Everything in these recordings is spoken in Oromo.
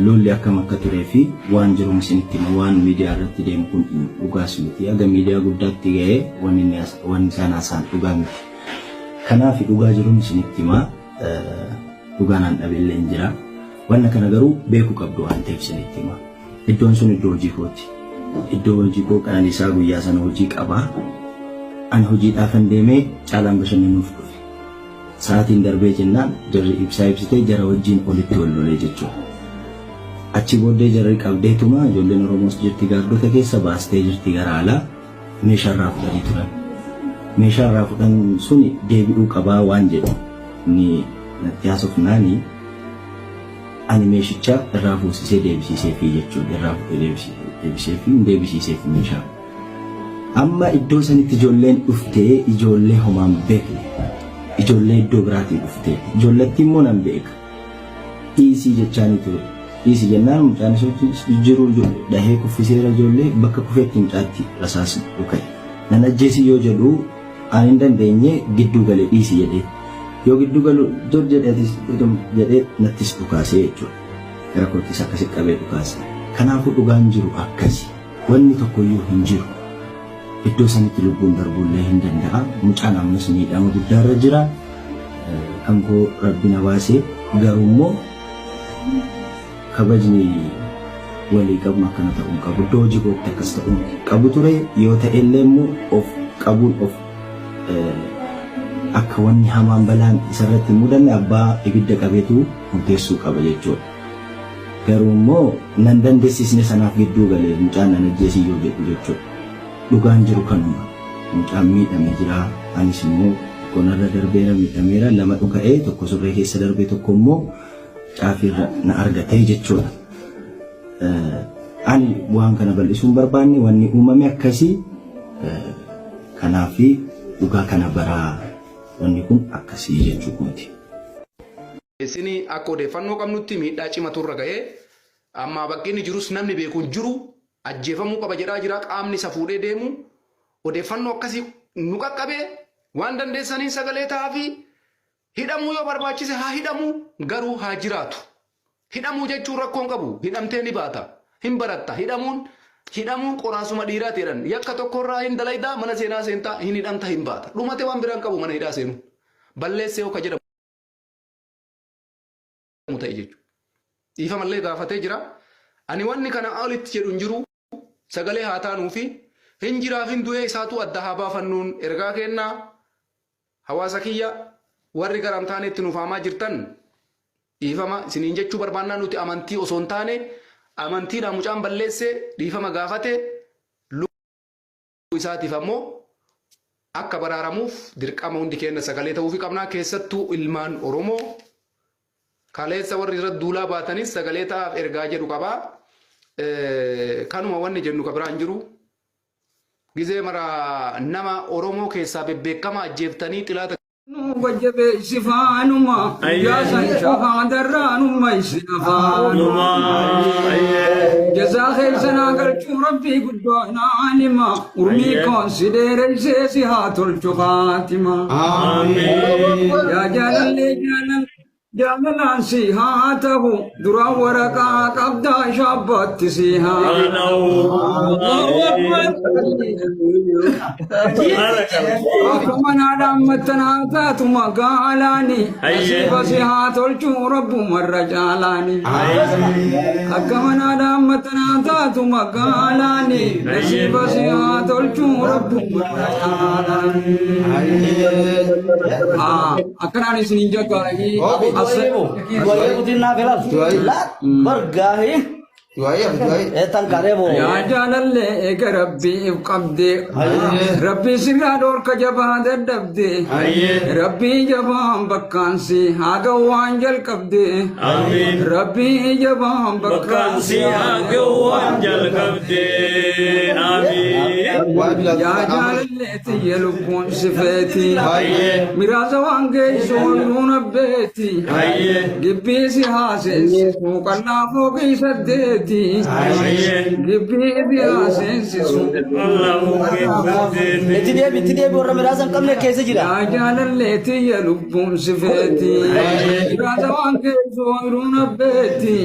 Lolli akkam akka turee fi waan jiruun isinitti hima. Waan miidiyaa irratti deemu kun dhugaas miti. Haga miidiyaa guddaatti ga'ee wanni isaan haasa'an dhugaa miti. Kanaaf dhugaa jiruun isinitti hima. Dhugaan an dhabe illee hin jira. Wanna kana garuu beekuu qabdu waan ta'eef isinitti hima. Iddoon sun iddoo hojii kooti. Iddoo hojii koo Qananiisaa guyyaa sana hojii qaba. Ani hojiidhaafan deemee Caalaan bashannanuuf dhufe. Sa'aatiin darbee jennaan jarri ibsaa ibsitee jara wajjin olitti wal lolee jechuudha. Achi booddee jarri qabdeetuma ijoolleen Oromoos jirti gaardota keessa baastee jirti gara alaa meeshaa irraa fudhanii turan. Meeshaa irraa fudhan suni deebi'uu qabaa waan jedhu ni natti haasofnaani ani meeshicha irraa fuusisee deebisiiseefii jechuudha. Irraa fuudhee deebiseefii hin deebisiiseef meeshaa. Amma iddoo sanitti ijoolleen dhuftee ijoollee homaan beekne. Ijoollee iddoo biraatii dhuftee. Ijoollattii immoo nan beeka. Dhiisii jechaanii ture. Dhiisii jennaan mucaan isa wajjin jiru dhahee kuffiseera ijoollee bakka kufeetti mucaatti rasaasni dhuka'e. Nan ajjeesii yoo jedhu ani hin dandeenye gidduu galee dhiisi jedhee. Yoo gidduu galu dur jedhee jedhee nattis dhukaasee jechuudha. Gara koottis akkasi qabee dhukaase. Kanaafuu dhugaan jiru akkasi. Wanni tokkoyyuu hin jiru. Iddoo sanitti lubbuun darbuullee hin danda'a. Mucaan ammas miidhama guddaarra jira. Kan koo rabbi na baase garuu immoo kabajni walii qabnu akkana ta'uu hin qabu. Iddoo hojii kootti akkas ta'uu hin qabu ture. Yoo ta'ellee immoo of qabuun of akka wanni hamaan balaan isarratti hin mudanne abbaa ibidda qabeetu murteessuu qaba jechuudha. Garuu immoo nan dandessisne sanaaf gidduu gale mucaan nan ajjeesii yoo jedhu jechuudha. Dhugaan jiru kanuma. Mucaan miidhame jira. Anis immoo tokko narra darbeera miidhameera lama dhuka'ee tokko surree keessa darbe tokko immoo caafiirra na argatee jechuudha. Ani waan kana bal'isuu hin barbaanne wanni uumame akkasii kanaaf dhugaa kana baraa wanni kun akkasii jechuu kooti. Isin akka odeeffannoo qabnutti miidhaa cimatu irra ga'ee ammaa bakki inni jirus namni beeku hin jiru ajjeefamuu qaba jedhaa jira qaamni isa fuudhee deemu odeeffannoo akkasii nu qaqqabee waan dandeessaniin sagalee ta'aafi hidhamuu yoo barbaachise haa hidhamuu garuu haa jiraatu. Hidhamuu jechuun rakkoo hin qabu hidhamtee ni baata hin baratta hidhamuun hidhamuun qoraasuma dhiiraati jedhan yakka tokkorraa hin dalaydaa mana seenaa seentaa hin hidhamta hin baata dhumate waan biraan qabu mana hidhaa seenuu balleessee yoo ka jedhamu ta'e jechuudha. Dhiifamallee gaafatee jira. Ani wanni kana olitti jedhu hin jiru. Sagalee haa taanuu fi hin jiraaf hin du'ee isaatu adda haa baafannuun ergaa kennaa. Hawaasa kiyya warri gara taanetti nuuf haamaa jirtan dhiifama isiniin jechuu barbaannaa nuti amantii osoo hin taane amantiidhaan mucaan balleesse dhiifama gaafate isaatiif ammoo akka baraaramuuf dirqama hundi keenya sagalee ta'uufi qabnaa keessattuu ilmaan Oromoo kaleessa warri irra duulaa baatanis sagalee ta'aaf ergaa jedhu qabaa. Kanuma wanni jennu ka biraan jiru. Gizee mara nama Oromoo keessaa bebbeekamaa ajjeeftanii xilaata Nu jajjabeessi faanuma guyyaa san shahaadarraanuma isin afaanuma. Jazaa keessa naa galchuu rabbii guddoo naalima urmii koon si dheereysee si haa tolchu kaatima. Yaa jaalallee jaalal Jaalalaan si haa ta'u duraan waraqaa qabdaa shaabbaatti si haa Akka manaadhaan mattanaa taatu magaalaani nasiiba si haa tolchu rabbumarra caalaani Akka manaadhaan mattanaa taatu magaalaani nasiiba si haa tolchu rabbumarra caalaani Akkanaan isiniin jaggaaranii Du'aayee kutiin naa filaal. Bar gaahee. Du'aayee du'aayee. Eetan kareebo. Yaa jaalallee eega rabbiif qabde rabbii sirraa dhorka jabaa dadhabde rabbii jabaan bakkaan si haa ga'u waan jalqabde rabbii jabaan bakkaan si haa ga'u waan jalqabde. Amiin. Waa bilaa Yaa jaalallee tiyya lubbuun si feeti. Miraasa waan geessu oolluun abbeeti. Gibbii si haaseensisu qallaa fooqii saddeeti. feeti. Gibbii si haa seensisu. Itti deebi itti deebi warra midhaasa hin qabne keessa jira. Yaa jaalallee tiyya lubbuun si feeti. Raasa waan keessu ooyiruun abbeetti.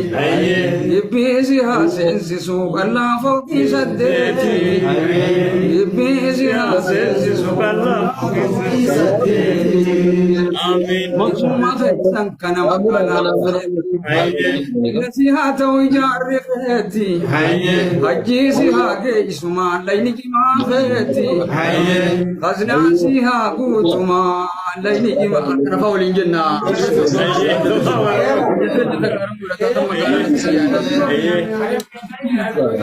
Gibbii si haa seensisu qallaa fooqii saddeeti. Gibbii si haa seensisu qallaa fooqii saddeeti. Mootummaa keessan kana magaalaa Nasi haa ta'u ijaarri feeti. Hajjii si haa geessu maallaqni jimaa feeti. Kaznaan si haa guutu maallaqni jimaa. Kana fa'aa waliin jenna.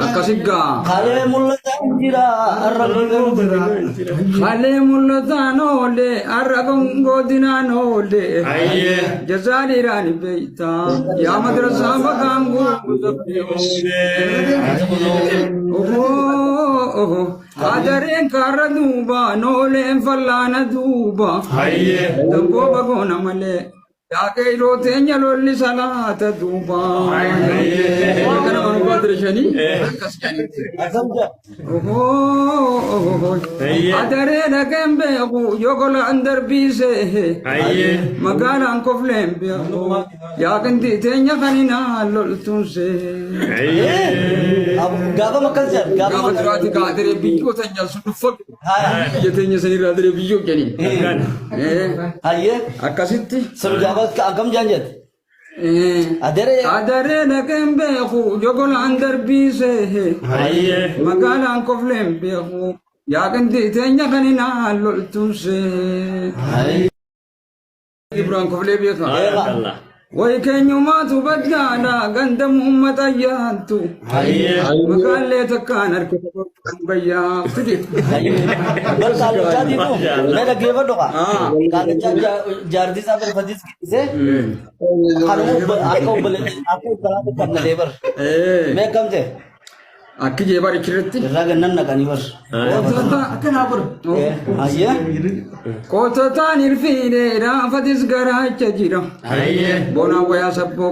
Akkasiggaa. Kalee mul'ataan jira har'a jira. Kalee mul'ataan oole har'a godinaan oole. Jazaa dhiiraan beektaa yaa madrasaa maqaan guutuu. Adareen kaarra duuba nooleen fallaana duuba. Damboo bagoona malee. Yaa qeyroo teenya lolli salaata duuba. Kana manuu dirishanii akkas jedhanii. Akkam jira. Adaree dhaqeen beeku yogolaan darbiise. Magaalaan kofleen beeku. Yaa qindii teenya kan hinaa loltuunse. Gaafa akkas jedha. Gaafa Gaafa duraati kaa adaree biyyoota hin jaalsu dhuffatu. Haya. Biyya teenya sanirraa adaree biyyoo jedhanii. Hayyee. Akkasitti. Sun gaafa akkam jaan jette. Adaree. Adaree dhaqeen beeku jogolaan darbiise. Magaalaan kofleen beeku. Yaa qindii teenya kan hinaa loltuunse. Ibraan koflee beeka. Way keenyumaatu baddaadha ganda uummata ayyaantu. Magaallee takkaan harka bayyaa fide. Bar kaallichaa diidu. Mee dhaggeeffadhu kaa. Kaallichaa jaartii isaa barfatiis gisee. Kanuma akka obboleetti akka obbolaatti kannatee bar. Mee akkam ta'e? Akki jee bari kirritti. Irraa gannan naqanii bar. Hayyee. Qototaan irfiine raafatis garaacha jira. Bonaa wayaa sabboo.